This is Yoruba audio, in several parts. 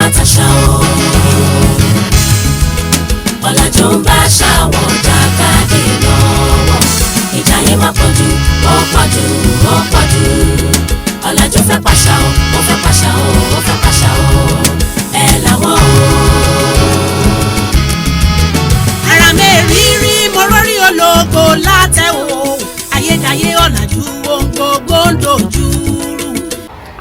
Àtàṣà o. Ọ̀làjú ń bá àṣà wọn jàkadì lọ́wọ́. Ìjà yẹn má pọ̀jù, ó pọ̀jù, ó pọ̀jù. Ọ̀làjú fẹ́ pàṣà o, ó fẹ́ pàṣà o, ó fẹ́ pàṣà o. Ẹ làwọn o. Ara mi rírí mo rórí ológo látẹ̀wò ayédáyé ọ̀làjú ohun gbogbo ń dojú rú.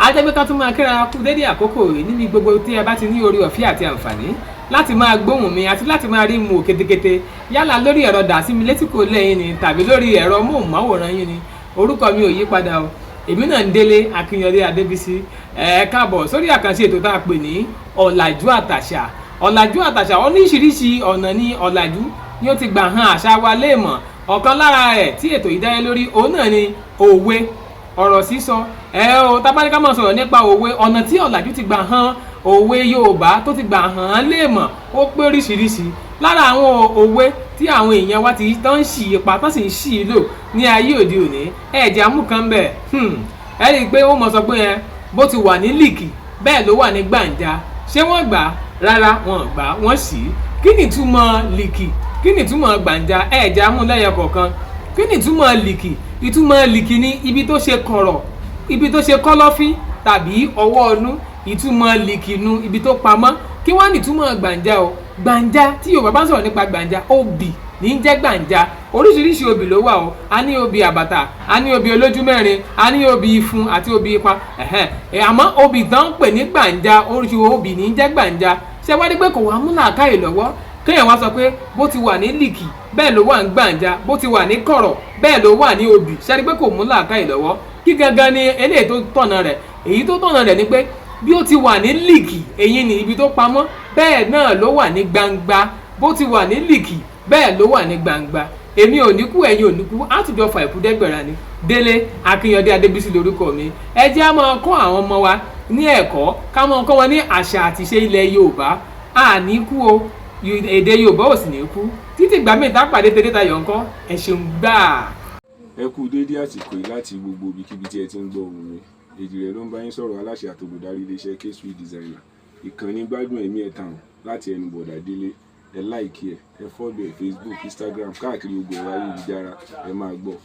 Ajẹ́pẹ́ ká tún máa kíra kú dédé àkókò yìí níbi gbogbo tí ẹ bá ti ní orí ọ̀fẹ́ àti àǹfààní láti máa gbóhùn mi àti láti máa rí mu kétékété, yálà lórí ẹ̀rọ dàsími létí kò lẹ́yìn ni tàbí lórí ẹ̀rọ móhùnmáwòrán yín ni. Orúkọ mi ò yí padà o, èmi náà ń Délé Akínyẹlé Adébísí. Ẹ káàbọ̀ sórí àkànṣe ètò tá a pè ní Ọ̀làjú Àtàṣà. Ọ̀làjú Àtàṣà, oríṣiríṣi ọ̀nà ní ọ̀làjú ni ó ti gbà hàn àṣà wa léèmọ̀. Ọ̀kan lára rẹ̀ tí ètò yìí dá lé lórí, òun náà ni òwe, ọ̀rọ̀ sísọ. Ẹ o tá a bá ní ká máa sọ̀rọ̀ nípa òwe, ọ̀nà tí ọ̀làjú ti gbà hàn òwe Yorùbá tó ti gbà hàn án léèmọ̀, ó pé oríṣiríṣi. Lára àwọn òwe tí àwọn èèyàn wa ti tán ń ṣì ipa tán sì ń ṣì í lò ní ayé òde òní, ẹ̀jẹ̀ amúkan bẹ̀. Ẹ rí i pé ó mọ̀ sọ pé ẹ bó ti wà ní líìkì, bẹ́ẹ̀ ló wà ní gbàǹjà. Ṣé wọ́n gbà á? Rárá, wọn gbà á, wọ́n sì í. Kí ni ìtumọ̀ líìkì? Kí ni ìtumọ̀ gbàǹjà? Ẹ̀jẹ̀ amúlẹ́yẹ kọ̀ọ̀kan. Kí ni ìtumọ̀ líìkì? Ìtumọ̀ líìkì ní ibi tó ṣe kọ̀rọ̀, ibi tó ṣe kọ́lọ́fín tàbí ọwọ́ ọnú. Ìtumọ̀ líìkì nu ibi tó pamọ́. Kí wọ́n ní ìtumọ̀ gbàǹjà o? Gbàǹjà tí Yorùbá bá ń sọ̀rọ̀ nípa gbàǹjà, obì ní jẹ́ gbàǹjà. Oríṣiríṣi obì ló wà o. A ní obì àbàtà, a ní obì olójú mẹ́rin, a ní obì ifun àti obì ipa. Àmọ́ obì tán ń pè ní gbàǹjà, oríṣi obì ní jẹ́ gbàǹjà. Ṣé wá rí pé kò wá mú làákàyè lọ́wọ́ kéèyàn wá sọ pé bó ti wà ní líìkì, bẹ́ẹ̀ ló wà ní gbàǹjà, bó ti wà ní kọ̀rọ̀, bẹ́ẹ̀ ló wà ní obì? Ṣé rí pé kò mú làákàyè lọ́wọ́? Kí gangan ni eléyìí tó tọ̀nà rẹ̀? Èyí tó tọ̀nà rẹ̀ ni pé bí ó ti wà ní líìkì, èyí ni ibi tó pamọ́, bẹ́ẹ̀ náà ló wà ní gbangba. Bó ti wà ní líìkì, bẹ́ẹ̀ ló wà ní gbangba. Èmi ò ní kú, ẹ̀yin ò ní kú, á tún jọ fà ìkú dẹ́gbẹ̀rà ni. Délé Akínyẹdé Adébísí lórúkọ mi. Ẹ jẹ́ á máa kọ́ àwọn ọmọ wa ní ẹ̀kọ́, ká máa kọ́ wọn ní àṣà àti ìṣe ilẹ̀ Yorùbá. A ní kú o, èdè Yorùbá ò sì ní kú. Títí ìgbà míì tá a pàdé, tẹ́lẹ̀ tayọ̀ ńkọ́. Ẹ ṣeun gbáà. Ẹ kú déédé àsìkò yìí láti gbogbo ibikíbi tí ẹ ti ń gbọ́ ohùn mi. Èjì rẹ̀ ló ń bá yín sọ̀rọ̀, aláṣẹ àtòlùdarí iléeṣẹ́ K-Sweet Designer. Ìkànnì Gbádùn Ẹ̀mí ẹ̀ tàn láti ẹnu bọ̀dà Délé. Ẹ like ẹ, ẹ follow ẹ, Facebook, Instagram, káàkiri gbogbo ẹ̀rọ ayélujára, ẹ máa gbọ́.